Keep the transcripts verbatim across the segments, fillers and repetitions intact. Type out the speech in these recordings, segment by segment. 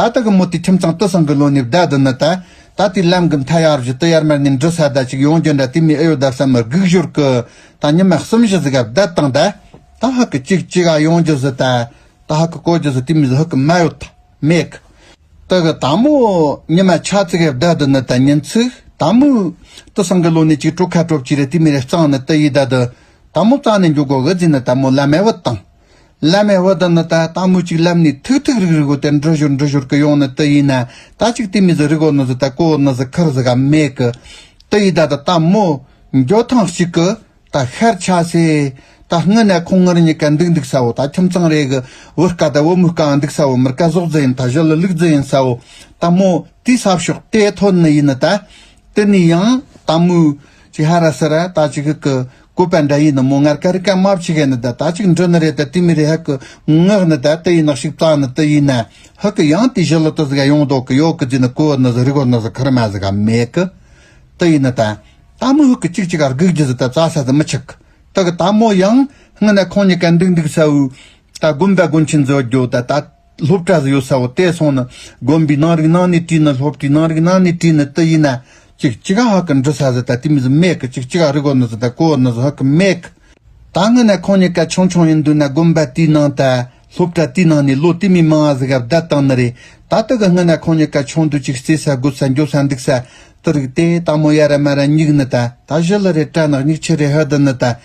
ད་ལྟ་གི་མོ་དེ་ཁྱིམ་ཚང་དེ་སང་གི་ལོ་ནས་བསྡད་དུ་ནི་ད། ད་དེ་ལམ་གི་མཐའ་ཡར་བཞི་དེ་ཡར་མར་ནས་འགྲུལ་ས་ད་ཅིག་ཡོང་རྒྱུ་འདྲ་དེ་མོ་ཨེ་ཡོད་ད་བསམ་མི་སྒུག་ཞོར་གི་ད་ཉི་མ་གསུམ་བཞི་ཟིག་ག་བསྡད་བཏང་ད། ད་ཧ་གི་ཅིག་ཅིག་ག་ཡོང་རྒྱུ་ཟིག་ད། ད་ཧ་གི་གོ་རྒྱུ་ཟིག་དེ་མོ་ཟིག་ཧ་གི་མ་ཡོད་ད་མེད་གི། ད་གི་ད་མོ་ཉི་མ་ཆ་ཙིག་ག་བསྡད་དུ་ནི་ད་ཉིན་ཚིག་ད་མོ་དེ་སང་གི་ལོ་ནས་ཅིག་གྲོ་ཁ་གྲོ་ཅིག་རེ་དེ་མོ་རེ་བཙངས་ནི་དེ་ཡིན་ད་དུ། ད་མོ་བཙངས་ནས་འགྱོ་དགོ་གི་ཟེར་ནི་ད་མོ་ལམ་མེ་བུད་བཏང་། ལམ་མེ་བུད་དུ་ནི་ད་ད་མོ་ཅིག་ལམ་ནས་ཐུག་ཐུག་རིག་རིག་གོ་དེ་འགྲུལ་ཞོར་འགྲུལ་ཞོར་གི་ཡོང་ནི་དེ་ཡིན་ན། ད་ཅིག་དེ་མོ་ཟིག་རིག་གོ་ནི་ཟིག་ད་གོ་ནི་ཟིག་ཁུར་ཟིག་ག་མེད་གི། དེ་ཡིན་ད་ད་ད་མོ་འགྱོ་ཐེངས་གཅིག་གི་ད་ཤར་ཆ་སེ། ད་སྔོན་ན་ཁོང་ངར་གཉིས་ཀ་འདུག་འདུག་ས་བོ། ད་ཁྱིམ་ཚང་རེ་གི་བུ་སྐལ་ད་བུ་མོ་སྐལ་འདུག་ས་བོ། མི་སྐལ་ཟོག་རྫི་ཡིན། ད་ཞི་ལི་ལུག་རྫི་ཡིན་ས་བོ། ད་མོ་དེའི་ས་ཕྱོགས་དེ་ཐོན་ནི་ཡིན་ནི་ད། དེ་ནས་ཡང་ད་མོ་ཅིག་ཧ་ར་ས་ར་ད་ཅིག་ཧི་གི་བཀོད་པ་འདྲ་ཡིན་ནི་མོ་ངར་ཀ་རི་ཀ་མ་བྱེད་གི་ནི་ད། ད་ཅིག་འགྲོ་ནི་རེད་ད། དེ་མོ་རེ་ཧ་གི་ངག་ནི་ད་དེ་ཡིན་ནག་ཞིག་བཙལ་ནི་དེ་ཡིན་ན། ཧ་གི་ཡང་དེ་ཞི་ལི་དེ་ཟིག་ག་ཡོང་དོ་གི་ཡོད་གི་ཟེར་ནི་གོ་ནི་ཟིག་རིག་གོ་ནི་ཟིག་ཁུར་མ་ཟིག་ག་མེད་གི། དེ་ཡིན་ནི་ད། ད་མོ་ཧུ་གི་ཅིག་ཅིག་ག་སྒུག་རྒྱུ་ཟིག་ད་བཙལ་ས་ཟིག་མི་ཆག་གི། ད་གི་ད་མོ་ཡང་སྔོན་ན་ཁོང་གཉིས་ཀ་འདུག་འདུག་ས་བོ། ད་དགོན་པ་དགོན་ཆེན་ཟིག་ཡོད་རྒྱུ་ད། ད་སློབ་གྲྭ་ཟིག་ཡོད་ས་བོ་དེ་སོང་ནི། དགོན་པའི་ནང་རིག་ནང་ནས་བྲིས་ནི། སློབ་གྲྭའི་ནང་རིག་ནང་ནས་བྲིས་ནི་དེ་ཡིན་ན། ཅིག་ཅིག་ཧ་གི་འགྲོ་ས་ཟིག་ད་དེ་མོ་ཟིག་མེད་གི། ཅིག་ཅིག་ཧ་རིག་གོ་ནི་ཟིག་ད་གོ་ནི་ཟིག་ཧ་གི་མེད་གི། ད་སྔོན་ན་ཁོང་གཉིས་ཀ་ཆུང་ཆུང་ཡིན་དུས་ན་དགོན་པ་དེའི་ནང་ད་སློབ་གྲྭ་དེའི་ནང་ནས་ལོ་དེ་མོ་མང་ང་ཟིག་ག་བསྡད་བཏང་ནི་རེད། ད་ལྟ་གི་སྔོན་ན་ཁོང་གཉིས་ཀ་ཆུང་དུས་ཅིག་རྩེ་ས་རྒོད་ས་འགྱོ་ས་འདུག་ས་དེ་རིགས་དེ་ད་མོ་ཡ་ར་མ་ར་སྙིགས་ནི་ད། ད་ཞི་ལི་རེ་བཀྲ་ནག་སྙིགས་ཆུ་རེ་ཧ་དུ་ནི་ད།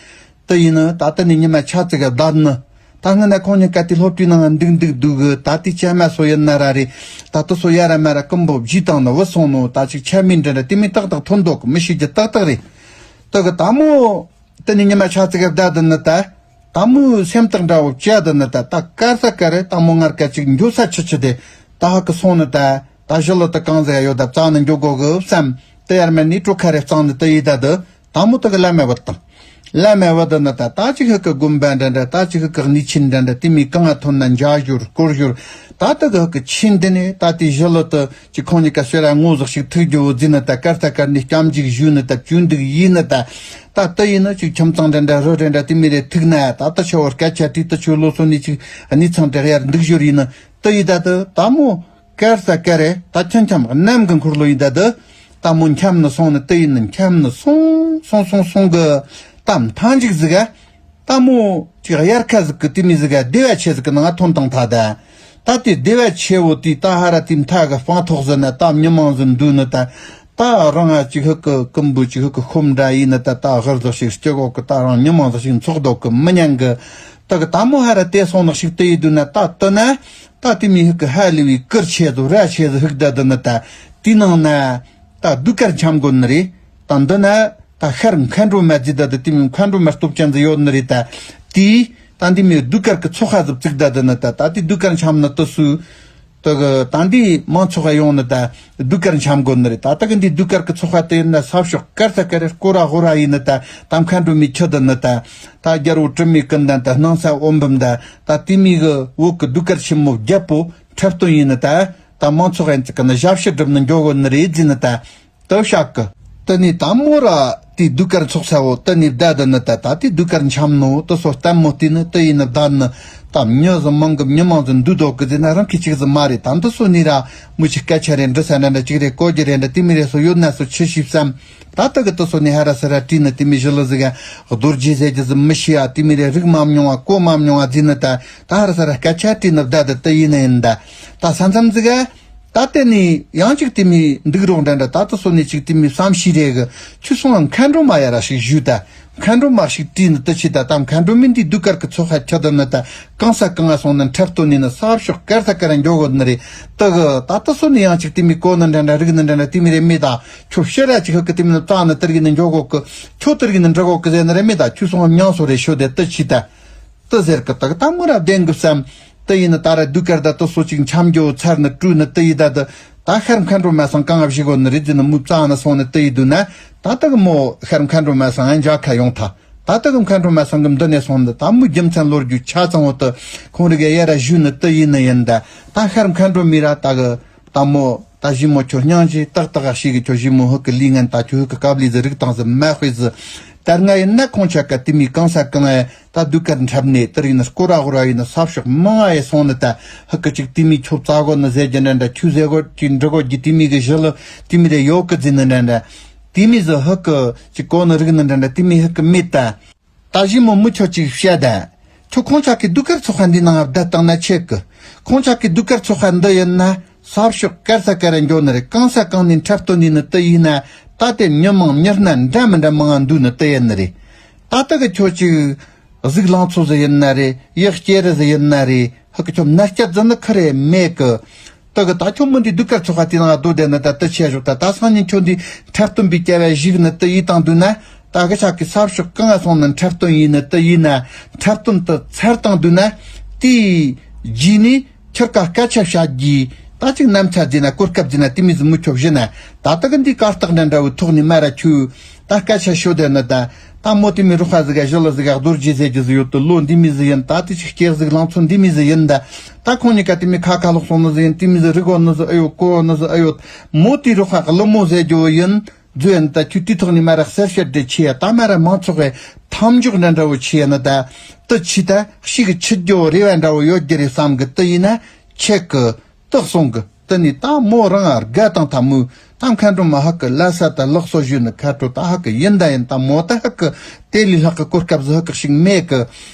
དེ་ཡིན་ནི་ད་ལྟ་ནས་ཉི་མ་ཆ་ཙིག་ག་བསྡད་ནི། ད་སྔོན་ན་ཁོང་གཉིས་ཀ་དེ་སློབ་གྲྭའི་ནང་འདུག་འདུག་འདུག་གི། ད་དེ་ཅ་མ་སོ་ཡིན་ན་ར་རེད། ད་དེ་སོ་ཡ་ར་མ་ར་ཀུན་པོ་བརྗེས་བཏང་ནི་བུད་སོང་ནོ། ད་ཅིག་ཆ་མེད་འདྲ་འདྲ་དེ་མོ་ཏག་ཏག་ཐོན་འདུག་གི། མི་ཤེས་རྒྱུ་ཏག་ཏག་རེད། དེ་གི་ད་མོ་དེ་ནས་ཉི་མ་ཆ་ཙིག་ག་བསྡད་དུ་ནི་ད། ད་མོའི་སེམས་ཐག་འདྲ་བོ་བཅད་དུ་ནི་ད། ད་གར་ས་གར་རེད། ད་མོ་ངར་ཀ་ཅིག་འགྱོ་ས་ཆི་ཆི་དེ་ད་ཧ་གི་སོང་ནི་ད། ད་ཞི་ལི་དེ་གང་ཟིག་ཡོད་ད་བཙལ་ནི་འགྱོ་དགོ་གི་བསམ། དེ་ཡར་མར་ནས་གྲོ་ཁ་རེ་བཙལ་ནི་དེ་ཡིན་ད་དུ། ད་མོ་དེ་གི་ལམ་མེ་བུད་བཏང་། ལམ་མེ་བུད་དུ་ནི་ད། ད་ཅིག་ཧི་གི་དགོན་པ་འདྲ་འདྲ། ད་ཅིག་ཧི་གི་གནས་ཆེན་འདྲ་འདྲ། དེ་མོ་གང་ང་ཐོན་ན་འཇའ་ཞོར་སྐོར་ཞོར། ད་དེ་གི་ཧི་གི་ཆེན་དེ་ནས་ད་དེ་ཞི་ལི་དེ་ཅིག་ཁོང་གཉིས་ཀ་ཤི་ར་ངོ་ཟིག་ཞིག་ཐུག་རྒྱུ་བོ་ཟེར་ནི་ད། གར་ས་གར་ནས་སྐྱབས་འཇུག་ཞུས་ནི་ད། བཅོས་འདུག་ཡིན་ནི་ད། ད་དེ་ཡིན་ནི་ཅིག་ཁྱིམ་ཚང་འདྲ་འདྲ་རུ་འདྲ་འདྲ་དེ་མོ་རེ་ཐུག་ན། ད་ད་ཆོ་བར་སྐད་ཆ་དྲིས། ད་ཆོ་ལོ་སོ་ནས་ཅིག་གནས་ཚང་འདྲ་ཡར་འདུག་ཞོར་ཡིན་ནི་དེ་ཡིན་ད་དུ། ད་མོ་གར་ས་གར་རེད། ད་ཁྱམ་ཁྱམ་གནམ་གི་འཁོར་ལོ་ཡིན་ད་དུ། ད་མོ་འཁྱམ་ནི་སོང་ནི་དེ་ཡིན་ནི། འཁྱམ་ནི་སོང་སོང་སོང་སོང་གི། ད་མཐའ་མཇུག་ཟིག་ག་ད་མོ་ཅིག་དབྱར་ཁ་ཟིག་གི་དེ་མོ་ཟིག་ག་སྡེ་བ་ཆེ་ཟིག་གི་ནང་ཐོན་བཏང་ཐལ་ད། ད་དེ་སྡེ་བ་ཆེ་བོ་དེ་ད་ཧ་ར་དེ་མཐའ་གི་སྤང་ཐོག་ཟིག་ན་ད་མྱི་མང་ཟིག་འདུག་ནི་ད། ད་རང་ང་ཅིག་ཧི་གི་ཀུན་པོ་ཅིག་ཧི་གི་ཤོམ་འདྲ་ཡིན་ནི་ད། ད་ཧར་ཟིག་ཞིག་སྐྱི་གོ་གི། ད་རང་མྱི་མང་ཟིག་ཞིག་འཚོགས་འདུག་གི་མི་ཉན་གི། ད་གི་ད་མོ་ཧ་ར་དེ་སོང་ནག་ཞིག་དེ་ཡིན་དུས་ན། ད་དེ་ན་ད་དེ་མོ་ཧི་གི་ཧ་ལས་པའི་གུར་ཆེ་ཟིག་ར་ཆེ་ཟིག་ཧི་གི་ད་དེ་ནི་ད། དེའི་ནང་ན་ད་ཟློས་གར་འཆམ་དགོ་ནི་རེད། ད་འདི་ན་ད་ཤར་མཁའ་འགྲོ་མ་ཟེར་ད། ད་དེ་མོ་མཁའ་འགྲོ་མ་སྟོབས་ཅན་ཟིག་ཡོད་ནི་རེད་ད། དེས་ད་འདི་མོ་ཟློས་གར་གི་ཚོགས་པ་ཟིག་བཙུགས་ད་དེ་ནི་ད། ད་དེ་ཟློས་གར་འཆམ་ནི་དེ་སུ། ད་གི་ད་འདི་མང་ཚོགས་ཡོང་ནི་ད་ཟློས་གར་འཆམ་དགོ་ནི་རེད། ད་ད་གི་འདི་ཟློས་གར་གི་ཚོགས་པ་དེ་ཡིན་ན་ས་ཕྱོགས་གར་ས་གར་རེ་སྐོར་ར་ཧོ་ར་ཡིན་ནི་ད། ད་མཁའ་འགྲོ་མའི་ཁྱི་དེ་ནི་ད། ད་རྒྱལ་པོ་དྲི་མེད་ཀུན་ལྡན་ད། སྣང་ས་འོད་འབུམ་ད། ད་དེ་མོ་གི་བོད་གི་ཟློས་གར་ཆེན་མོ་བརྒྱད་པོ་འཁྲབ་སྟོན་ཡིན་ནི་ད། ད་མང་ཚོགས་ཡན་ཅིག་གི་ནི་ཞབས་ཕྱི་སྒྲུབ་ནི་འགྱོ་གོ་ནི་རེད་ཟེར་ནི་ད། དེ་བཤད་གི། དེ་ནས་ད་མོ་ར་དེ་ཟློས་གར་ཚོགས་ས་བོ་དེ་ནས་བསྡད་དེ་ནི་ད། ད་དེ་ཟློས་གར་འཆམ་ནོ་དེ་སོ་ལྟད་མོ་བལྟས་ནི་དེ་ཡིན་ནི་བསྡད་ནི། ད་མྱི་ཟིག་མང་གི་མྱི་མང་ཟིག་འདུས་འདུག་གི་ཟེར་ན་རང་གི་ཅིག་ཟིག་མ་རེད། ད་འདི་སོ་ནས་ར་མོ་ཅིག་སྐད་ཆ་རེ་འདྲི་ས་འདྲ་འདྲ་ཅིག་རེ་གོ་རྒྱུ་རེ་འདྲ་དེ་མོ་རེ་སོ་ཡོད་ན་སོ་ཆི་ཞིག་བསམ། ད་ད་གི་དེ་སོ་ནས་ཧ་ར་ས་ར་དྲིས་ནི་དེ་མོ་ཞི་ལི་ཟིག་ག་རྡོ་རྗེ་ཟེར་རྒྱུ་ཟིག་མི་ཤེས་ཨ། དེ་མོ་རེ་རིག་མ་མྱོང་ཨ། གོ་མ་མྱོང་ཨ་ཟེར་ནི་ད། ད་ཧ་ར་ས་ར་སྐད་ཆ་དྲིས་ནི་བསྡད་དེ་དེ་ཡིན་ནི་ཡིན་ད། ད་ས་མཚམས་ཟིག་ག་ད་དེ་ནས་ཡང་ཅིག་དེ་མོ་འདུག་རོགས་འདྲ་འདྲ། ད་དེ་སོ་ནས་ཅིག་དེ་མོ་བསམ་ཤེས་རེ་གི། ཁྱོད་སོང་ང་མཁའ་འགྲོ་མ་ཡ་ར་ཞིག་ཞུས་ད། མཁའ་འགྲོ་མ་ཞིག་དྲིས་ནི་དེ་ཆི་ད། ད་མཁའ་འགྲོ་མི་འདི་ཟློས་གར་གི་ཚོགས་ཁ་ཁྱི་དེ་ནི་ད། གང་ས་གང་ང་སོང་ནི་འཁྲབ་སྟོན་ནི་ནི་ས་ཕྱོགས་གར་ས་གར་འགྱོ་གོ་ནི་རེད། དེ་གི་ད་དེ་སོ་ནས་ཡང་ཅིག་དེ་མོ་གོ་ནི་འདྲ་འདྲ་རིག་ནི་འདྲ་འདྲ་དེ་མོ་རེ་མེད་ད། ཁྱོད་ཕྱིར་ར་ཅིག་ཧི་གི་དེ་མོ་ནི་བཙལ་ནི་དེ་རིག་ནི་འགྱོ་གོ་གི། ཁྱོད་དེ་རིག་ནི་འདྲི་གོ་གི་ཟེར་ནི་རེ་མེད་ད། ཁྱོད་སོང་ང་མྱང་སོ་རེ་ཤོད་དེ་དེ་ཆི་ད། དེ་ཟེར་གི། ད་གི་ད་མོ་ར་བདེན་གི་བསམ། དེ་ཡིན་ནི་ད་ར་ཟློས་གར་ད་དེ་སོ་ཅིག་འཆམ་རྒྱུ་ཚར་ནི་དྲུག་ནི་དེ་ཡིན་ད། ད་ད་ཤར་མཁའ་འགྲོ་མ་སང་གང་ང་བཞུགས་གོ་ནི་རེད་ཟེར་ནི་མོ་བཙལ་ནི་སོང་ནི་དེ་ཡིན་དུས་ན། ད་ད་གི་མོ་ཤར་མཁའ་འགྲོ་མ་སང་ཡང་མཇལ་ཁ་ཡོང་ཐལ། ད་ད་གི་མཁའ་འགྲོ་མ་སང་གི་འདི་ནས་སོང་ནི་ད་མོ་རྒྱུ་མཚན་ལོ་རྒྱུས་ཆ་ཚང་བོ་དེ་ཁོང་རིག་ག་ཡ་ར་ཞུས་ནི་དེ་ཡིན་ནི་ཡིན་ད། ད་ཤར་མཁའ་འགྲོ་མི་ར་ད་གི། ད་མོ་ད་ཞི་མོ་ཁྱོད་སྙིང་རྗེ་ཏག་ཏག་ཞིག་གི། ཁྱོད་ཞི་མོ་ཧི་གི་ལུས་ངན་ད། ཁྱོད་ཧི་གི་དཀའ་ལས་ཟིག་རིག་སྟངས་ཟིག་མ་དཔེ་ཟིག་ད་སྔ་ཡིན་ན་ཁོང་ཆ་ག་དེ་མོ་གང་ས་གང་ཨེ་ད་ཟློས་གར་འཁྲབ་ནས་དེ་རིང་ནི་སྐོར་ར་སྐོར་ར་ཡིན་ན་ས་ཕྱོགས་མང་ང་ཡེ་སོང་ནི་ད་ཧ་གི་ཅིག་དེ་མོ་ཁྱོད་རྩ་གོ་ནི་ཟེར་རྒྱུ་འདྲ་འདྲ། ཁྱོད་ཟེར་གོ་ཅིག་འབྲི་གོ་རྒྱུ་དེ་མོ་གི་ཞི་ལུ་དེ་མོ་རེ་ཡོད་གི་ཟེར་ནི་འདྲ་འདྲ། དེ་མོ་ཟིག་ཧ་གི་ཅིག་གོ་ནི་རིག་ནི་འདྲ་འདྲ་དེ་མོ་ཧ་གི་མེད་ད། ད་ཞི་མོ་མི་ཁྱོད་ཅིག་བཤད་ད། ཁྱོད་ཁོང་ཆ་གི་ཟློས་གར་ཚོགས་པ་འདི་ནང་བསྡད་བཏང་ན་ཆེ་གི། ཁོང་ཆ་གི་ཟློས་གར་ཚོགས་པ་འདི་ཡིན་ན་ས་ཕྱོགས་གར་ས་གར་འགྱོ་ནི་རེད། གང་ས་གང་ནས་འཁྲབ་སྟོན་ནས་ནི་དེ་ཡིན་ན་ད་དེ་མྱི་མང་མྱི་སྣ་འདྲ་མི་འདྲ་མང་ང་འདུས་ནི་དེ་ཡིན་ནི་རེད། ད་ལྟ་གི་ཁྱོད་ཅིག་གཟུགས་ལང་ཚོ་ཟིག་ཡིན་ན་རེད། ཡག་སྐྱེ་རི་ཟིག་ཡིན་ན་རེད། ཧ་གི་ཁྱོད་མནར་སྐྱ་ཟིག་ནི་ཁ་རེ་མེད་གི། ད་གི་ད་ཁྱོད་མི་འདི་ཟློས་གར་ཚོགས་པ་དེ་ནང་སྡོད་བསྡད་ནི་ད་དེ་ཆེ་ཞོག་ད་ད་སང་ཉིན་ཁྱོད་འདི་འཁྲབ་སྟོན་པའི་སྐྱ་བ་ཞིག་ནི་དེ་ཡིན་བཏང་འདུག་ན། ད་གི་ཆ་གི་ས་ཕྱོགས་གང་ང་སོང་ནི་འཁྲབ་སྟོན་ཡིན་ནི་དེ་ཡིན་ན། འཁྲབ་སྟོན་དེ་ཚར་བཏང་འདུག་ན། དེའི་རྗེས་ནས་ཁྱེད་ཀ་སྐད་ཆ་བཤད་རྒྱུ། ད་ཅིག་གནམ་ཚ་ཟིག་ན་གོ་སྐབས་ཟིག་ན་དེ་མོ་ཟིག་མི་ཁྱོད་བཞི་ན། ད་ད་གི་འདི་གར་སྟེགས་འདྲ་འདྲ་བོའི་ཐོག་ནས་མ་ར་ཁྱོད་ད་སྐད་ཆ་ཤོད་བསྡད་ནི་ད། ད་མོ་དེ་མོ་རུ་ཁ་ཟིག་ག་ཞི་ལུ་ཟིག་ག་རྡོ་རྗེ་ཟེར་རྒྱུ་ཟིག་ཡོད་དུ། ལོ་འདི་མོ་ཟིག་ཡིན་ད། དེ་ཅིག་སྐྱེ་གཟུགས་ལང་ཚོ་འདི་མོ་ཟིག་ཡིན་ད། ད་ཁོང་གཉིས་ཀ་དེ་མོ་ཁ་ཁ་ལོག་སོང་ནི་ཟིག་ཡིན། དེ་མོ་ཟིག་རིག་གོ་ནི་ཟིག་ཨེ་ཡོད། གོ་ནི་ཟིག་ཨེ་ཡོད། མོ་དེ་རུ་ཁ་གི་ལོ་མོ་ཟེར་རྒྱུ་ཡིན། རྫུན་ཡིན་ད། ཁྱོད་དེ་ཐོག་ནས་མ་ར་གསལ་བཤད་འདྲ་ཆེ་ཡ་ད་མ་ར་མང་ཚོགས་གི་མཐའ་མཇུག་འདྲ་འདྲ་བོ་ཆེ་ཡ་ནི་ད། དེ་ཆེ་ད་ཤིག་གི་ཆི་རྒྱུ་རེ་བ་འདྲ་བོ་ཡོད་རྒྱུ་རེད་བསམ་གི། དེ་ཡིན་ན་ཆེ་གི། དེ་གསུང་གི། དེ་ནས་ད་མོ་རང་ཨ་དགའ་དང་ཐ་མོ་ད་མཁའ་འགྲོ་མ་ཧ་གི་ལ་ས་ད་ལགས་སོ་ཞུ་ནི་ཁ་དྲོ་ད་ཧ་གི་ཡིན་ད་ཡིན། ད་མོ་ད་ཧ་གི་དེ་ལས་ལྷག་གི་གོ་སྐབས་ཟིག་ཧ་གི་ཞིག་མེད་གི།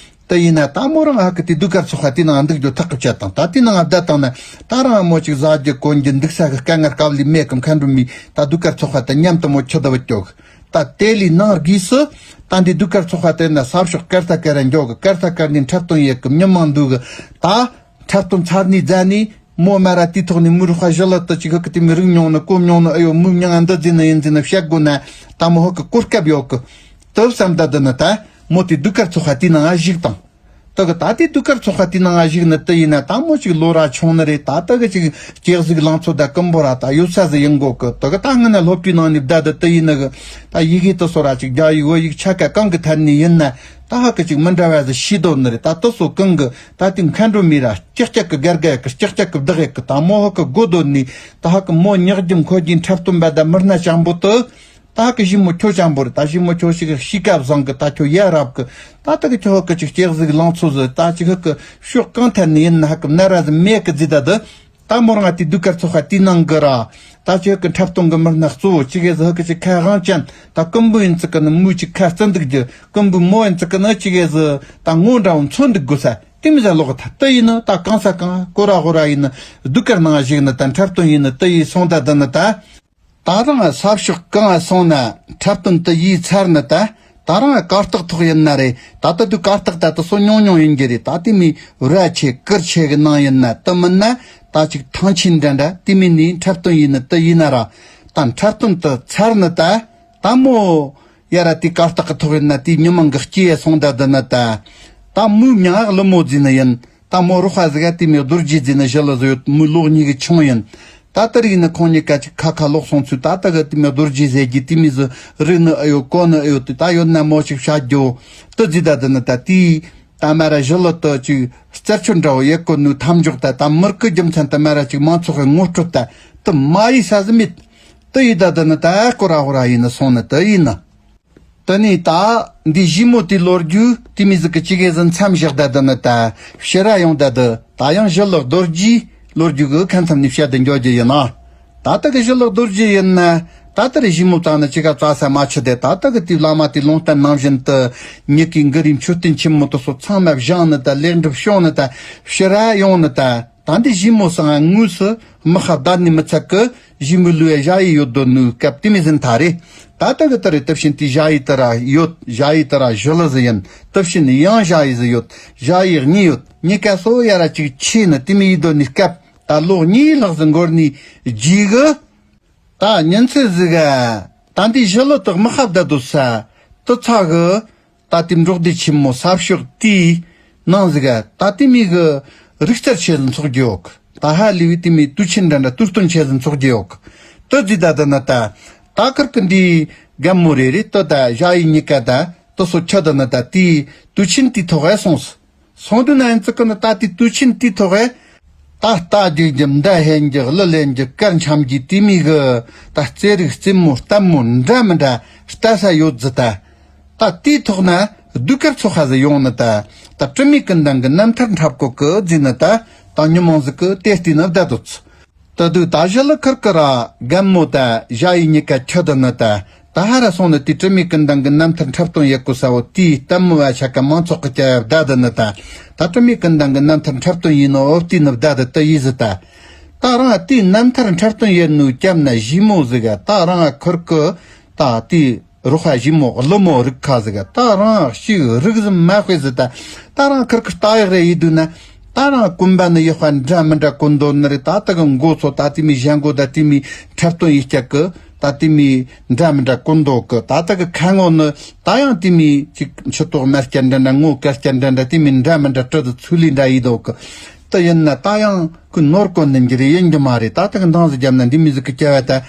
དེ་ཡིན་ན་ད་མོ་རང་ཧ་གི་དེ་ཟློས་གར་ཚོགས་པ་དེ་ནང་འདུག་རྒྱུ་ཐག་གི་བཅད་དང་། ད་དེ་ནང་བསྡད་དང་ན་ད་རང་མོ་ཅིག་ཟ་རྒྱུ་གོན་རྒྱུ་འདུག་ས་གི་དཀའ་ངལ་དཀའ་ལས་མེད་གི། མཁའ་འགྲོ་མས་ད་ཟློས་གར་ཚོགས་པ་དེ་མཉམ་དུ་མོ་ཁྱོད་ད་བུད་སྐྱོ་གི། ད་དེ་ལས་ནང་སྒོས་སུ་ད་འདི་ཟློས་གར་ཚོགས་པ་དེ་ན་ས་ཕྱོགས་གར་ས་གར་འགྱོ་གི། གར་ས་གར་ནས་འཁྲབ་སྟོན་ཡེ་གི། མྱི་མང་འདུག་གི། ད་འཁྲབ་སྟོན་ཚར་ནས་རྫ་ནས། མོ་མ་ར་དེའི་ཐོག་ནས་མོའི་རུ་ཁ་ཞི་ལུ་དེ་ཅིག་ཧ་གི་དེ་མོ་རིག་མྱོང་ནི་གོ་མྱོང་ནི་ཨེ་ཡོད། མོའི་མྱིང་ང་འདི་ཟེར་ནི་ཡིན་ཟེར་ནི་བཤད་དགོས་ན་ད་མོ་ཧ་གི་གོ་སྐབས་ཡོད་གི། དེ་བསམ་ད་འདི་ནི་ད་མོ་དེ་ཟློས་གར་ཚོགས་པ་དེའི་ནང་ང་ཞུགས་དང་། དེ་གི་ད་དེ་ཟློས་གར་ཚོགས་པ་དེའི་ནང་ང་ཞུགས་ནི་དེ་ཡིན་ན་ད་མོ་ཅིག་ལོ་ར་ཆུང་ནི་རེད། ད་དེ་གི་ཅིག་སྐྱེ་གཟུགས་ལང་ཚོ་ད་ཀུན་པོ་ར་ད་ཡོད་ས་ཟིག་ཡིན་དགོས་གི། དེ་གི་ད་སྔ་ན་སློབ་གྲྭའི་ནང་ནས་བསྡད་དེ་དེ་ཡིན་ནི་གི། ད་ཡི་གེ་དེ་སོ་ར་ཅིག་རྒྱ་ཡིག་བོད་ཡིག་ཆ་ག་གང་གི་ཐད་ནས་ཡིན་ན་ད་ཧ་གི་ཅིག་མི་འདྲ་བ་ཟིག་ཤེས་དོ་ནི་རེད། ད་དེ་སོ་གང་གི་ད་དེ་མཁའ་འགྲོ་མས་ར་ཀྱག་ཀྱག་གི་སྒར་ག་ཡག་གི། ཀྱག་ཀྱག་གི་བདག་ཡག་གི། ད་མོ་ཧ་གི་དགོད་དོ་ནི་ད་ཧ་གི་མོ་ཉག་རྒྱུ་མཁོ་རྒྱུ་འཁྲབ་སྟོན་པ་ད་མི་སྣ་ཅང་པོ་དེ། ད་ཧ་གི་ཞི་མོ་ཁྱོད་ཅང་པོ་རེད། ད་ཞི་མོ་ཁྱོད་ཞིག་གཤིས་ཀ་བཟང་གི། ད་ཁྱོད་ཡ་རབས་གི། ད་ད་གི་ཁྱོད་ཧ་གི་ཅིག་སྐྱེ་གཟུགས་ལང་ཚོ་ཟིག། ད་ཅིག་ཧ་གི་ཕྱོགས་གང་ཐད་ནས་ཡིན་ན་ཧ་གི་མནར་ར་ཟིག་མེད་གི་ཟིག། ད་དེ་ད་མོ་རང་ང་དེ་ཟློས་གར་ཚོགས་པ་དེའི་ནང་གི་ར་ད་ཅིག་ཧ་གི་འཁྲབ་སྟོན་གི་མི་སྣ་གཙོ་བོ་ཅིག་གེ་ཟིག་ཧ་གི་ཅིག་ཁ་དབང་ཅན། ད་ཀུན་པོ་ཡིན་ཙི་གི་ནི་མོ་ཅིག་ཁ་བརྩི་འདུག་རྒྱུ། ཀུན་པོ་མོ་ཡིན་ཙི་གི་ནི་ཅིག་གེ་ཟིག་ད་ངོ་འདྲ་བོ་མཚོན་འདུག་དགོས་ས་དེ་མོ་ཟིག་ལོག་ད། དེ་ཡིན་ནི་ད་གང་ས་གང་སྐོར་ར་སྐོར་ར་ཡིན་ནི་ཟློས་གར་ནང་ཞུགས་ནི་ད་འཁྲབ་སྟོན་ཡིན་ནི་དེ་ཡིན་སོང་ད། དེ་ནི་ད། ད་རང་ས་ཕྱོགས་གང་ང་སོང་ན་འཁྲབ་སྟོན་དེ་ཡས་ཚར་ནི་ད། ད་རང་གར་སྟེགས་ཐོག་ཡིན་ན་རེད། ད་ལྟ་དུས་གར་སྟེགས་ད་ལྟ་སོ་ཉུང་ཉུང་ཡིན་གྱི་རེད། ད་དེ་མོ་ར་ཆེ་གུར་ཆེ་གི་ནང་ཡིན་ན་དེ་མིན་ན་ད་ཅིག་ཐང་ཆེན་འདྲ་འདྲ་དེ་མོ་ནས་འཁྲབ་སྟོན་ཡིན་ནི་དེ་ཡིན་ན་ར། ད་འཁྲབ་སྟོན་དེ་ཚར་ནི་ད། ད་མོ་ཡ་ར་དེ་གར་སྟེགས་གི་ཐོག་ཡིན་ན་དེ་མྱི་མང་གི་སྐྱེ་ཡ་སོང་ད། དེ་ནི་ད། ད་མོའི་མྱིང་ང་ཀླུ་མོ་ཟེར་ནི་ཡིན། ད་མོ་རུ་ཁ་ཟིག་ག་དེ་མོ་རྡོ་རྗེ་ཟེར་ནི་ཞི་ལུ་ཟིག་ཡོད། མོའི་ལོ་གཉིས་གི་ཆུང་ཡིན། ད་དེ་རིགས་ནི་ཁོང་གཉིས་ཀ་ཅིག་ཁ་ཁ་ལོག་སོང་ཚུལ། ད་ད་གི་དེ་མོ་རྡོ་རྗེ་ཟེར་རྒྱུ་དེ་མོ་ཟིག་རིག་ནི་ཨེ་ཡོད་གོ་ནི་ཨེ་ཡོད་དེ། ད་ཡོད་ན་མོ་ཅིག་བཤད་རྒྱུ་དེ་ཟིག་ད། དེ་ནི་ད་དེའི་ད་མ་ར་ཞི་ལུ་དེ་ཅིག་རྩད་ཆོད་འདྲ་བོ་ཡེ་གོ་ནི་མཐའ་མཇུག་ད། ད་མི་རིགས་གི་རྒྱུ་མཚན་དེ་མ་ར་ཅིག་མང་ཚོགས་གི་ངོ་སྤྲོད་ད་དེ་མ་ཡས་ས་ཟིག་མེད། དེ་ཡས་ད། དེ་ནི་ད་སྐོར་ར་སྐོར་ར་ཡིན་ནི་སོང་ནི་དེ་ཡིན་ནི། དེ་ནས་ད་འདི་ཞི་མོ་དེའི་ལོ་རྒྱུས་དེ་མོ་ཟིག་གི་ཅིག་གེ་ཟིག་མཚམས་བཞག་ད། དེ་ནི་ད་ཕྱིར་ར་ཡོང་ད། དེ་ད་ཡང་ཞི་ལུ་རྡོ་རྗེའི་ལོ་རྒྱུས་གི་ཁ་མཚམས་ནས་བཤད་དེ་འགྱོ་རྒྱུ་ཡིན་ན། ད་ལྟ་གི་ཞི་ལུ་རྡོ་རྗེ་ཡིན་ན་ད་ལྟ་རེ་ཞི་མོ་བཏང་ནི་ཅིག་ག་བཙལ་ས་མ་ཆི་དེ། ད་ལྟ་གི་དེའི་བླ་མ་དེ་ལུང་བསྟན་ནང་བཞིན་དུ་མྱི་གི་གུ་རུའི་མཆོད་རྟེན་ཆེན་མོ་དེ་སོ་ཚང་མ་བཞེངས་ནི་ད། ལེགས་འགྲུབ་བྱུང་ནི་ད། ཕྱིར་ར་ཡོང་ནི་ད། ད་འདི་ཞི་མོ་སང་དངོས་སུ་མི་ཁ་བརྡ་ནི་མི་ཚད་གི། ཞི་མོའི་ལུས་ཞ་ཡི་ཡོད་དོ་ནུ་སྐབས་དེ་མོ་ཟིན་ཐ་རེ། ད་ལྟ་གི་ད་རེ་དེ་བཞིན་དེ་ཞ་ཡི་ད་ར་ཡོད། ཞ་ཡི་ད་ར་ཞི་ལུ་ཟིག་ཡིན། དེ་བཞིན་ཡང་ཞ་ཡི་ཟིག་ཡོད། ཞ་ཡི་གཉིས་ཡོད། གཉིས་ཀ་སོ་ཡ་ར་ཅིག་ཆེ་ནི་དེ་མོ་ཡི་དོ་ནི་སྐབས། ད་ལོ་གཉིས་ལྷག་ཟིག་འགོར་ནི་རྗེས་གི། ད་ཉིན་ཚེ་ཟིག་ག་ད་འདི་ཞི་ལུ་དག་མི་ཁ་བརྡ་དུ་ས་དུ་ཚ་གི། ད་དེ་འབྲོག་སྡེ་ཆེན་མོ་ས་ཕྱོགས་དེའི་ནང་ཟིག་ག་ད་དེ་མོ་གི་རིག་རྩལ་ཆེ་ཟིག་འཚོགས་རྒྱུ་ཡོད་གི། ད་ཧ་ལས་པའི་དེ་མོ་དུས་ཆེན་འདྲ་འདྲ་དུས་སྟོན་ཆེ་ཟིག་འཚོགས་རྒྱུ་ཡོད་གི། དེ་ཟིག་ད་དེ་ནི་ད་ད་ཁུར་གི་འདི་རྒན་མོ་རེ་རེ་དེ་ད་ཞ་ཡི་གཉིས་ཀ་ད་དེ་སོ་ཁྱོད་དེ་ནི་ད་དེའི་དུས་ཆེན་དེའི་ཐོག་ཨེ་སོང་སོང་དུས་ན་ཡིན་ཙི་གི་ནི་ད་དེའི་དུས་ཆེན་དེའི་ཐོག་ཨེ། ད་རྟ་རྒྱུག་རྒྱུ། མདའ་འཕེན་རྒྱུ། གླུ་ལེན་རྒྱུ། གར་འཆམ་རྒྱུ། དེ་མོ་གི་ད་རྩེད་རིགས་རྩེད་མོ་ལྟད་མོ་འདྲ་མི་འདྲ་ལྟ་ས་ཡོད་ཟིག་ད། ད་དེའི་ཐོག་ན་ཟློས་གར་ཚོགས་ཁ་ཟིག་ཡོང་ནི་ད། ད་དྲི་མེད་ཀུན་ལྡན་གི་རྣམ་ཐར་འཁྲབ་གོ་གི་ཟེར་ནི་ད། ད་མྱི་མང་ཟིག་གི་དེ་བལྟས་ནི་བསྡད་དོ་ཚུ། ད་དུས་ད་ཞི་ལི་ཁུར་གི་ར་རྒན་མོ་ད་ཞ་ཡི་གཉིས་ཀ་ཁྱི་ད་ནི་ད། ད་ཧ་ར་སོང་ནི་དེ་དྲི་མེད་ཀུན་ལྡན་གི་རྣམ་ཐར་འཁྲབ་སྟོན་ཡེད་གོ་ས་བོ་དེའི་ལྟད་མོ་བ་ཆ་ག་མང་ཚོགས་གི་སྐྱ་ཡ་བསྡད་ད་ནི་ད། ད་དྲི་མེད་ཀུན་ལྡན་གི་རྣམ་ཐར་འཁྲབ་སྟོན་ཡེད་ནོ་བལྟས་ནི་བསྡད་ད་དེ་ཡི་ཟི་ད། ད་རང་དེའི་རྣམ་ཐར་འཁྲབ་སྟོན་ཡེད་ནོ་སྐྱབས་ན་ཞི་མོ་ཟིག་ག་ད་རང་ཁུར་གི་ད་དེའི་རོགས་ཁ་ཞི་མོ་ཀླུ་མོ་རིག་ཁ་ཟིག་ག་ད་རང་ཞིག་རིག་ཟིན་མ་དཔེ་ཟི་ད། ད་རང་ཁུར་གི་ལྟ་ཡག་རེ་ཡེད་དུས་ན། ད་རང་གོན་པ་ནི་ཡག་པ་འདྲ་མི་འདྲ་གོན་དོ་ནི་རེད། ད་ད་གི་མགོ་ཚོ་ད་དེ་མི་ཞྭ་མགོ་ད་དེ་མི་འཁྲབ་སྟོན་ཡེད་སྐྱག་གི་ད་དེ་མི་འདྲ་མི་འདྲ་གོན་དོ་གི་ད་ད་གི་ཁ་ངོ་ནི་ད་ཡང་དེ་མི་ཅིག་མཆུ་ཏོ་དམར་སྐྱ་འདྲ་འདྲ་ངོ་དཀར་སྐྱ་འདྲ་འདྲ་དེ་མི་འདྲ་མི་འདྲ་དྲི་ཟིག་ཚུལ་ལི་འདྲ་ཡེད་དོ་གི་ད་ཡིན་ན་ད་ཡང་ཁོ་ནོར་གོན་ནི་འགྱུར་ཡིན་གྱི་མ་རེད། ད་ད་གི་འདང་ཟིག་བརྒྱབ་ན་འདི་མི་ཟིག་གི་སྐྱ་བ་ད།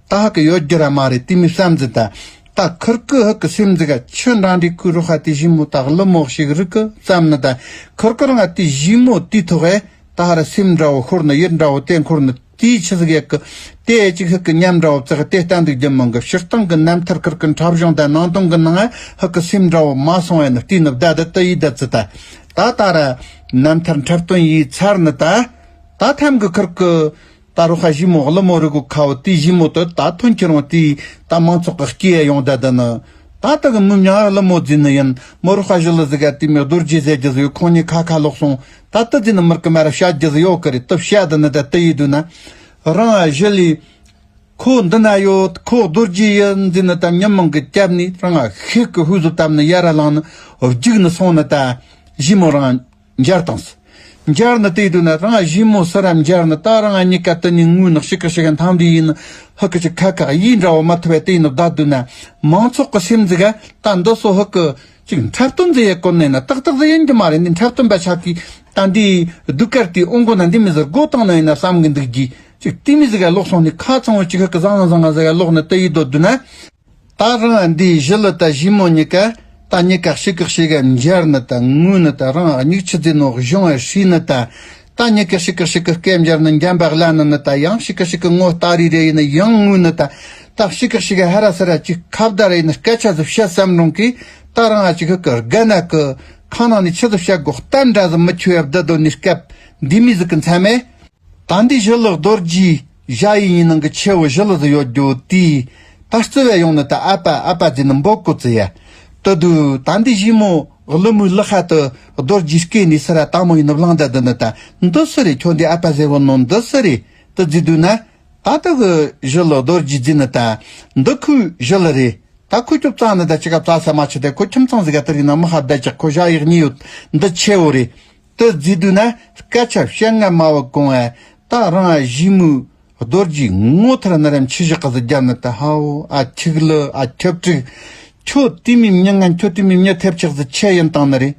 ད་ཧ་གི་ཡོད་རྒྱུ་ར་མ་རེད་དེ་མི་བསམ་ཟི་ད། ད་ཁུར་གི་ཧ་གི་སེམས་ཟི་ག་ཆུ་འདྲ་འདྲི་ཁུ་རུ་ཧ་དེ་ཞི་མོ་ད་ཀླུ་མོ་ཞིག་རིག་གི་བསམ་ནི་ད། ཁུར་གི་རང་དེ་ཞི་མོ་དེ་ཐོག་ཨེ་ད་ཧ་ར་སེམས་འདྲ་བོ་ཤོར་ནི་ཡིད་འདྲ་བོ་དེ་འཁོར་ནི་དེའི་ཆི་ཟིག་ཡག་གི་དེ་ཅིག་ཧ་གི་ཉམས་འདྲ་བོ་བཙག་དེ་ལྟ་འདུག་རྒྱུ་མང་གི་སྤྱིར་བཏང་གི་རྣམ་ཐར་ཁུར་གི་འཁྲབ་གཞུང་དང་ནང་དོན་གི་ནང་ཨེ་ཧ་གི་སེམས་འདྲ་བོ་མ་སོང་ཨེ་ནི་བལྟས་ནི་བསྡད་ད་དེ་ཡི་ད་ཙི་ད། ད་ད་ར་རྣམ་ཐར་འཁྲབ་སྟོན་ཡེད་ཚར་ནི་ད། ད་ཐམ་གི་ཁུར་གི་ད་རུ་ཧ་ཞི་མོ་ཀླུ་མོ་རི་གུ་ཁ་བོ་དེ་ཞི་མོ་དེ་ད་ཐོན་ཁྱེར་འོང་དེ་ད་མང་ཚོགས་གི་སྐྱེ་ཡ་ཡོང་ད་ད་ནི། ད་ད་གི་མི་མྱ་ཀླུ་མོ་ཟེར་ནི་ཡིན་མོ་རུ་ཧ་ཞི་ལི་ཟི་ག་དེ་མི་རྡོ་རྗེ་ཟེར་རྒྱུ་ཟི་ཡོད་ཁོང་གཉིས་ཁ་ཁ་ལོག་སོང་། ད་ད་ཟེར་ནི་མར་གི་མ་ར་བཤད་རྒྱུ་ཟི་ཡོད་གི་རེད་དེ་བཤད་ད་ནི་ད་དེ་ཡི་དུས་ན། རང་ཨ་ཞི་ལི་ཁོ་འདི་ན་ཡོད་ཁོ་རྡོ་རྗེ་ཡིན་ཟེར་ནི་ད་མྱི་མང་གི་སྐྱབས་ནི་རང་ཨ་ཤེད་གི་ཧུ་ཟུ་བཏབ་ནི་ཡ་ར་ལངས་ནི་རྒྱུག་ནི་སོང་ནི་ད་ཞི་མོ་རང་། མཇལ་བཏང་སོ། མཇལ་ནི་དེ་དུས་ན་རང་ཞི་མོ་སི་ར་མཇལ་ནི་ད་རང་གཉིས་ཀ་དེ་ནི་ངུས་ནི་ཤི་ཀི་ཤི་གི་འཐམ་དེ་ཡིན་ནི་ཧི་ཀི་ཅི་ཁ་ཁ་ཡིད་འདྲ་བོ་མ་ཐུབ་པའི་དེ་ཡིན་ནི་བདག་དུས་ན་མང་ཚོགས་ཀྱི་སེམས་ཟིག་ག་ད་འདི་སོ་ཧི་ཀི་ཅིག་འཁྲབ་སྟོན་ཟིག་ཡེ་གོ་ནས་ན་ཏག་ཏག་ཟིག་ཡིན་གྱི་མ་རེད། འདི་འཁྲབ་སྟོན་པ་ཆག་གི་ད་འདི་སྡུག་ཀར་དེ་ཨོང་གོ་ན་འདི་མི་ཟིག་སྒོ་བཏང་ན་ཡིན་ན་བསམ་གི་འདུག་གི་ཅིག་དེ་མི་ཟིག་ག་ལོག་སོང་ནི་ཁ་ཚང་བོ་ཅིག་ཧི་ཀི་བཟང་བཟང་ང་ཟིག་ག་ལོག་ནི་དེ་ཡིན་དོ་དུས་ན། ད་རང་འདིའི་ཞི་ལི་ད་ཞི་མོ་གཉིས་ཀ་ད་གཉིས་ཀ་ཤི་ཀི་ཤི་ག་མཇལ་ནི་ད་ངུ་ནི་ད་རང་སྙིགས་ཆུ་ཟིན་ནོ་གཞུང་བ་ཧྲི་ནི་ད་ད་གཉིས་ཀ་ཤི་ཀི་ཤི་ཀི་སྐད་མཇལ་ནི་འཇམ་པ་ལ་ནི་ནི་ད་ཡང་ཤི་ཀི་ཤི་ཀི་ངོ་ལྟ་རི་རེ་ཡིན་ནི་ཡང་ངུ་ནི་ད་ད་ཤི་ཀི་ཤི་ག་ཧ་ར་ས་ར་ཅིག་ཁ་བརྡ་རེ་ཡིན་ནི་སྐད་ཆ་ཟི་བཤད་བསམ་རུང་གི་ད་རང་ཨ་ཅིག་ཧི་ཀི་རྒན་ན་ཀི་ཁ་ནང་ནི་ཆི་ཟི་བཤད་དགོ་གཏམ་འདྲ་ཟི་མི་ཆུ་ཡ་བདུད་དོ་ནི་སྐབས་འདི་མི་ཟི་ཀི་མཚན་མེད། ད་འདི་ཞི་ལི་རྡོ་རྗེ་ཞ་ཡི་ཡིན་ནང་གི་ཆེ་བོ་ཞི་ལི་ཟི་ཡོད་རྒྱུ་དེ་ད་རྩི་བས་ཡོང་ནི་ད་ཨ་ཕ་ཨ་ཕ་ཟེར་ནི་འབོད་གོ་ཙི་ཡ། དུ་དུ་ད་འདི་ཞི་མོ་ཀླུ་མོའི་ལག་ཁ་དུ་རྡོ་རྗེ་སྐེ་ནས་སི་ར་དྭངས་མོ་ཡིན་ནི་བླངས་ད་དུ་ནི་ད་འདི་སི་རེད། ཁྱོད་འདི་ཨ་ཕ་ཟེར་བོ་ནོ་འདི་སི་རེད་དུ་ཟི་དུ་ན། ད་ད་གི་ཞི་ལི་རྡོ་རྗེ་ཟི་ནི་ད་འདི་ཁོའི་ཞི་ལི་རེད། ད་ཁོ་ཁྱོད་བཙལ་ནི་ད་ཅི་ག་བཙལ་ས་མ་ཆི་དེ་ཁོ་ཁྱིམ་ཚང་ཟིག་ག་དེ་རིག་ན་མི་ཧ་བདེ་ཅག་ཁོ་ཞ་ཡི་གཉིས་ཡོད་འདི་ཆེ་བོ་རེད། དེ་ཟི་དུས་ན་སྐད་ཆ་བཤད་ང་མ་བ་གོང་ཨ་ད་རང་ཨ་ཞི་མོའི་རྡོ་རྗེ་ངོ་ཐར་ན་རམ་ཆི་བཞག་གི་ཟི་རྒྱབ་ནི་ད་ཧའོ་ཨ་ཁྱིག་ལི་ཨ་ཁྱབ་ཀྲིག་ཁྱོད་དེ་མི་མྱི་ང་ཁྱོད་དེ་མི་མྱི་ཐེབས་ཆག་ཟི་ཆེ་ཡིན་བཏང་ནི་རེད།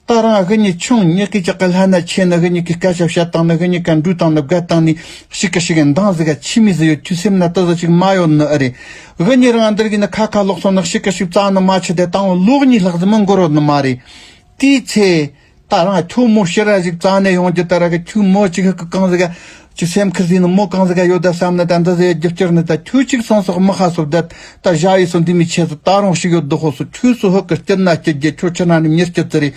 ད་རང་ཨ་ཁི་གཉིས་ཆུང་ཉི་ཁི་ཅག་གི་ལྷ་ན་ཆེ་ནི་ཨ་ཁི་གཉིས་ཀི་སྐད་ཆ་བཤད་བཏང་ནི་ཨ་ཁི་གཉིས་ཀ་འགྲུལ་བཏང་ནི་བརྒལ་བཏང་ནི་ཤི་ཀི་ཤི་གི་འདང་ཟི་ག་ཆི་མི་ཟི་ཡོད་ཁྱོད་སེམས་ན་ད་ཟི་ཅིག་མ་ཡོད་ནི་ཨ་རེད། ཨ་ཁི་གཉིས་རང་ཨ་འདིར་གི་ནི་ཁ་ཁ་ལོག་སོང་ནི་ཤི་ཀི་ཤི་བཙལ་ནི་མ་ཆི་དེ་དང་ལོག་གཉིས་ལྷག་ཟི་མི་འགོར་རོ་ནི་མ་རེད། དེའི་ཚེ། ད་རང་ཁྱོད་མོ་ཤི་ར་ཞིག་རྩ་ནས་ཡོང་རྒྱུ་ད་ར་གི་ཁྱོད་མོ་ཅིག་ཧི་ཀི་གང་ཟིག་ག་ཅིག་སེམས་ཁུར་ཟིན་ནི་མོ་གང་ཟིག་ག་ཡོད་ད་བསམ་ནི་ད་འདི་ཟེ་རྒྱུ་སྐྱུར་ནི་ད་ཁྱོད་ཅིག་སང་སོག་མི་ཁ་སོ་ད་ད་ཞ་ཡི་སོ་འདི་མི་ཆེ་སོ་ད་རུང་ཞིག་ཡོད་དོ་ཧོ་སོ་ཁྱོད་སོ་ཧི་ཀི་སྐྱུར་ན་སྐྱུར་རྒྱུ་ཁྱོད་ཆི་ན་ནི་མྱི་སྐྱུར་ཙི་རེད།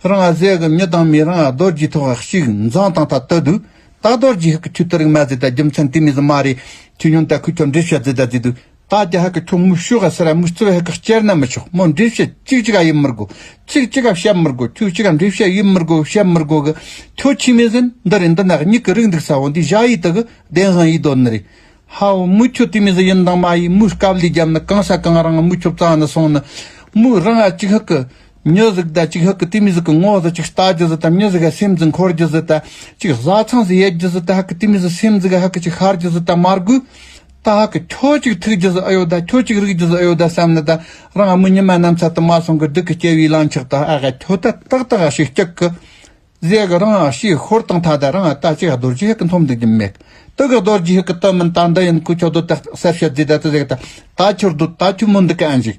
རང་ཨ་ཟེ་གི་མྱི་དང་མི་རང་ཨ་རྡོ་རྗེ་ཐོག་ཨ་ཞིག་འཛང་དང་ད་ལྟ་དུ་ད་རྡོ་རྗེ་ཧི་ཀི་ཁྱོད་ད་རིག་མ་ཟེ་ད་རྒྱུ་མཚན་དེ་མི་ཟི་མ་རེད། ཁྱོད་ཉོན་ད་ཁུ་ཁྱོད་འདྲེ་བཤད་ཟེ་ད་ཟེ་དུ། ད་རྒྱ་ཧ་གི་ཁྱོད་མོ་ཤོག་ག་སི་ར་མོ་རྩི་བ་ཧ་གི་བསྐྱལ་ན་མི་ཆོག་མོ་འདྲེ་བཤད་ཅིག་ཅིག་ག་ཡིན་མི་དགོ་ཅིག་ཅིག་ག་བཤད་མི་དགོ་ཁྱོད་ཅིག་ག་འདྲེ་བཤད་ཡིན་མི་དགོ་བཤད་མི་དགོ་གི་ཁྱོད་ཆི་མེད་ཟིན་འདི་རེད་འདི་ནག་གཉིས་གི་རིགས་འདུག་ས་བོ་འདི་ཞ་ཡི་དག་གི་བདེན་དབང་ཡིན་དོ་ནི་རེད། ཧའོ་མོ་ཁྱོད་དེ་མེད་ཟིན་ཡིན་དང་མ་ཡིན་མོ་དཀའ་ལས་བརྒྱབ་ན་གང་ས་གང་རང་མོ་ཁྱོད་རྩ་ནི་སོང་ནི་མོ་རང་ཨ་ཅིག་ཧ་གི་མྱི་ཟིག་ད་ཅིག་ཧ་གི་དེ་མི་ཟིག་གི་ངོ་ཟིག་ཅིག་ལྟ་རྒྱུ་ཟིག་དང་མྱི་ཟིག་ག་སེམས་ཟིག་འཁོར་རྒྱུ་ཟིག་ད་ཅིག་བཟའ་ཚང་ཟིག་ཡེད་རྒྱུ་ཟིག་ད་ཧ་གི་དེ་མི་ཟིག་སེམས་ཟིག་ག་ཧ་གི་ཅིག་ཤར་རྒྱུ་ཟིག་ད་མར་གུ་ད་ཧ་གི་ཁྱོ་ཅིག་ཐུག་རྒྱུ་ཟིག་ཨ་ཡོད་ད་ཁྱོ་ཅིག་རིག་རྒྱུ་ཟིག་ཨ་ཡོད་ད་བསམ་ནི་ད་རང་ཨ་མོ་ཉི་མ་ནམ་ཚ་དུ་མ་སོང་གི་སྡུག་གི་སྐྱེ་བའི་ལང་ཆགས་ད་ཨ་ག་ཁྱོ་ད་ཏག་ཏག་ཨ་ཞིག་སྐྱག་གི་ཟེ་གི་རང་ཨ་ཤི་ཤོར་དང་ཐ་ད་རང་ཨ་ད་ཅིག་རྡོ་རྗེ་ཧི་ཀི་འཐོམ་འདུག་རྒྱུ་མེད། དུ་གི་རྡོ་རྗེ་ཧི་ཀི་ཏི་མིན་ད་འདི་ཡིན་ཁུ་ཁྱོད་དུ་ད་གསར་བཤད་ཟེ་ད་དུ་ཟེ་གི་ད་ད་ཁྱོད་དུ་ད་ཁྱོད་མོ་འདི་གི་ཨན་ཞིག་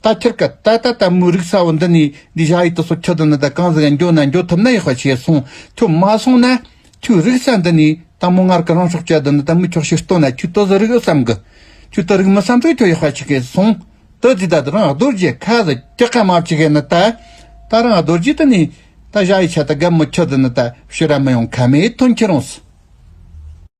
ད་ཁྱེར་གི་ད་ད་ད་མོ་རིག་ས་བོ་འདི་ནི་འདི་ཞ་ཡི་དུ་སོ་ཁྱོད་དུ་ནི་ད་གང་ཟིག་ག་འགྱོ་ན་འགྱོ་ཐུབ་ན་ཡག་པ་བྱས་སོང་ཁྱོད་མ་སོང་ན་ཁྱོད་རིག་ས་འདི་ནི་ད་མོ་ངར་གི་རང་སྲོག་བཅད་དུ་ནི་ད་མོ་ཁྱོད་ཤི་སྟོན་ན་ཁྱོད་དུ་ཟི་རིག་ཨུ་བསམ་གི་ཁྱོད་དུ་རིག་མི་བསམ་ཚུལ་ཁྱོད་ཡག་པ་ཆི་གི་སོང་། དེ་དུས་ད་དུ་རང་རྡོ་རྗེ་ཁ་ཟིག་སྐྱག་ཁ་མ་བྱེད་གི་ནི་ད། ད་རང་རྡོ་རྗེ་དེ་ནི་ད་བཞག་ཡི་ཆ་ད་དགའ་མི་ཆོག་དེ་ནི་ད་ཕྱི་ར་མི་ཡོང་ཁ་མེད་ཐོན་ཁྱེར་རུང་སོ།